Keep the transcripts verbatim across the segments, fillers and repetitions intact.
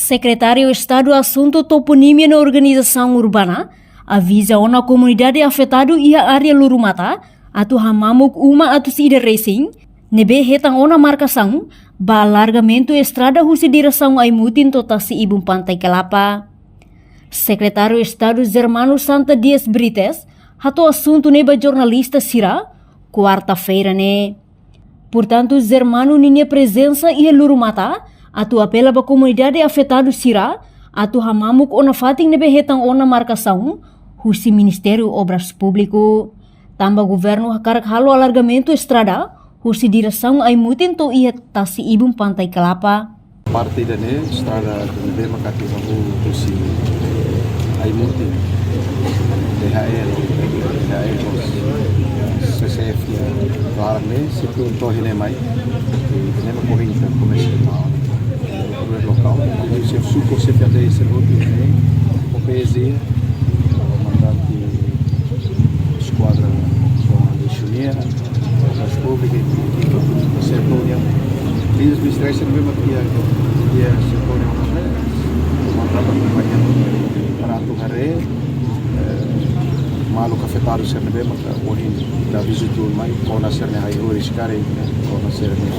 Sekretáriu Estadu Asuntu Toponímia no Organizasaun Urbana aviza ona komunidade afetadu iha área Lurumata atu hamamuk uma atus ida resin ne'ebé hetan ona markasaun ba alargamentu estrada husi diresaun Aimutin to'o tasi ibun Pantai Kelapa. Sekretáriu Estadu Germano Santa Dias Brites hato'o asuntu ne'e ba jornalista sira kuarta-feira ne'e. Portantu, Germano ninia prezensa iha Lurumata atu apela ba komunidade afetadu sira atu hamamuk ona fatin ne'ebé hetan ona markasaun husi Ministériu Obras Públiku. Tanba governu hakarak halo alargamentu estrada husi diresaun Aimutin to'o iha tasi ibun Pantai Kelapa. Parte ida-ne'e estrada ne'ebé mak atu hahú husi Aimutin, D H L, D H L, C C F, klaran ne'e, se tu tohi ne'e mai, ne'e mak ohin ita komesa ba lokál. Husi suku, C P D, C R O T, ne'e, O P S, komandante eskuadra, komandante Junia, Obras Públikas, ekipa setór nian. Liñas ministeriais ne'ebé mak iha, iha setór nian, komandante akompaña para atu haree, eh, maluk afetadu sira ne'ebé mak ohin ita vizita mai, kona sira-nia ai-horis karik, kona sira-nia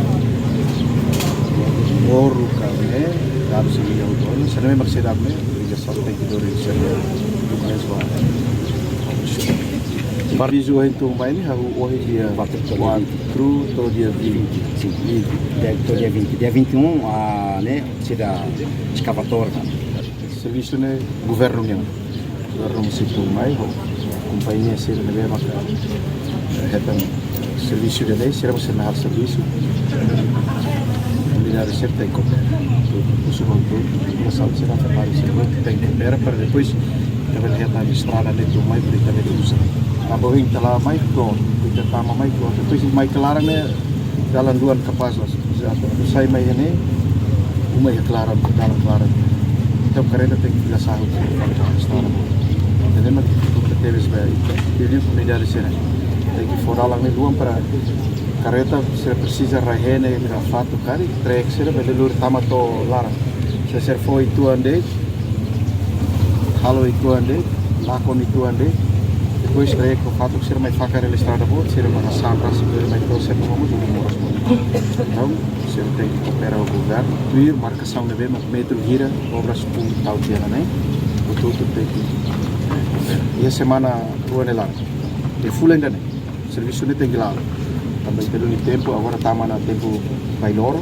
moru karik, dalan sira-nia hotu ona, sira ne'ebé mak seidauk ne'e, ligasaun tenke dori sira-nia dokumentus ba. Para vizita ohin tun mai ne'e, hahú ohin dia kuatru to'o dia vinte. Sin. Vinte. Dia, to'o dia vinte. Dia vinte e um, ah, ne'e, sira eskavadór, ne'e. Servisu ne'e governu nian. Governu munisípiu mai, ho kompañia sira ne'ebé maka, eh, hetan servisu ida-ne'e, sira mós sei halo servisu. Komunidade sira tenke koopera. Husu hotu, nasaun sira tenke koopera para depois ita bele hetan estrada ne'e tun mai, para ita bele uza. Tanba ohin ita la mai kleur, ita tama mai kleur. Depois mai klaran ne'e, dalan duan kapás la. Sai mai ne'e, uma iha klaran, dalan klaran. Entaun, karreta tenke fila sahut, para estrada boot. Entaun, mak difikulta tebes ba ita, komunidade sira. Tenke fó dalan ne'e luan para karreta, se presiza rai-henek, rai-fatuk karik, trek sira bele lori tama to'o laran. Se sira fó uitoan de'it, halo uitoan de'it, lakon uitoan de'it. Depois trek ho fatuk sira mai fakar hela estrada boot, sira mai hasan rasik, sira mai to'o sira mai moris moras boot. Entaun, sira tenke koopera ho governu, tuir markasaun ne'ebé mak metru hira Obras Públikas tau tiha ona ne'e, hotu-hotu tenke koopera. Iha semana rua nia laran, iha fulan ida-ne'e, servisu ne'e tenke la'o. Tanba ita duni tempu, agora tama ona tempu bailoro.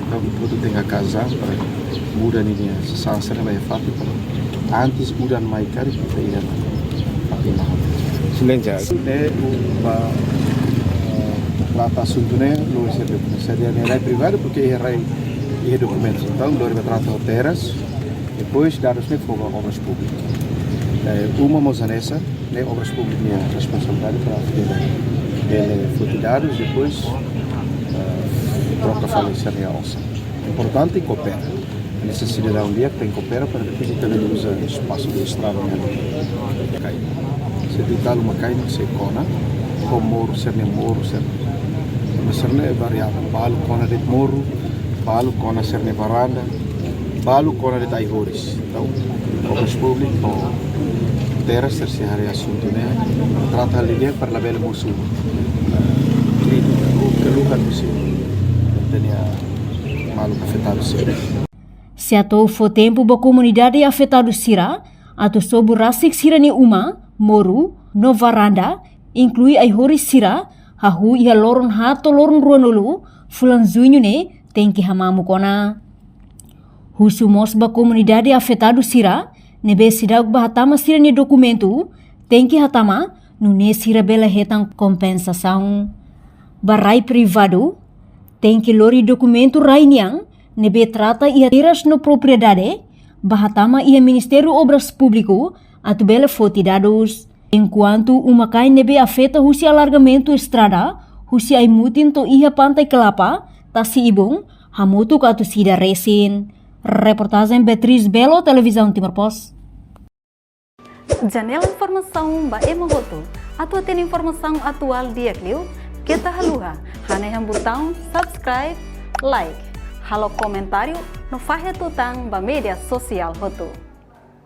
Entaun, hotu tenke hakaas an para muda ninia sasán sira ne'e ba iha fatin para antes udan mai karik ita iha ona. Silensia. Ne'e, ba, eh, trata asuntu ne'e, lori sira-nia, sira-nia rai privadu, porke iha rai, iha dokumentu. Entaun, lori ba trata ho terras, depois dadus ne'e fó ba Obras Públikas. Eh, uma mós hanesan, ne'e Obras Públikas nia responsabilidade para bele, bele foti dadus, depois, eh, troka fali sira-nia osan. Importante koopera. Nesesidade ida-ne'e tenke koopera para depois ita bele uza espasu de estrada ne'e. Kain. Se ita halo uma kain, sei kona, ho moru sira-nia moru sira. Mas sira-ne'e variável. Balu kona de'it moru, balu kona sira-nia varanda, balu kona de'it ai-horis. Entaun, Obras Públikas ho terras sira sei haree asuntu ne'e, trata halo didi'ak para labele mosu krítika ou keluhan husi ita-nia maluk afetadu sira. Se atu fó tempu ba komunidade afetadu sira atu sobu rasik sira-nia uma, moru, no varanda, inklui ai-horis sira, hahú iha loron haat to'o loron ruanulu fulan Juñu ne'e, tenke hamamuk ona. Husu mós ba komunidade afetadu sira ne'ebé seidauk bá hatama sira-nia dokumentu, tenke hatama, nune'e sira bele hetan kompensasaun. Ba rai privadu, tenke lori dokumentu rai nian ne'ebé trata iha terras no propriedade, bá hatama iha Ministériu Obras Públikas atu bele foti dadus. Enkuantu uma kain ne'ebé afeta husi alargamentu estrada husi Aimutin to'o iha Pantai Kelapa, tasi ibun, hamutuk atus ida resin. Reportajen Beatriz Belo, Televizaun Timor Post. Janela informasaun ba ema hotu. Atu hatene informasaun atuál di'ak liu, keta haluha hanehan butaun subscribe, like, halo komentáriu no fahe tutan ba média sosiál hotu.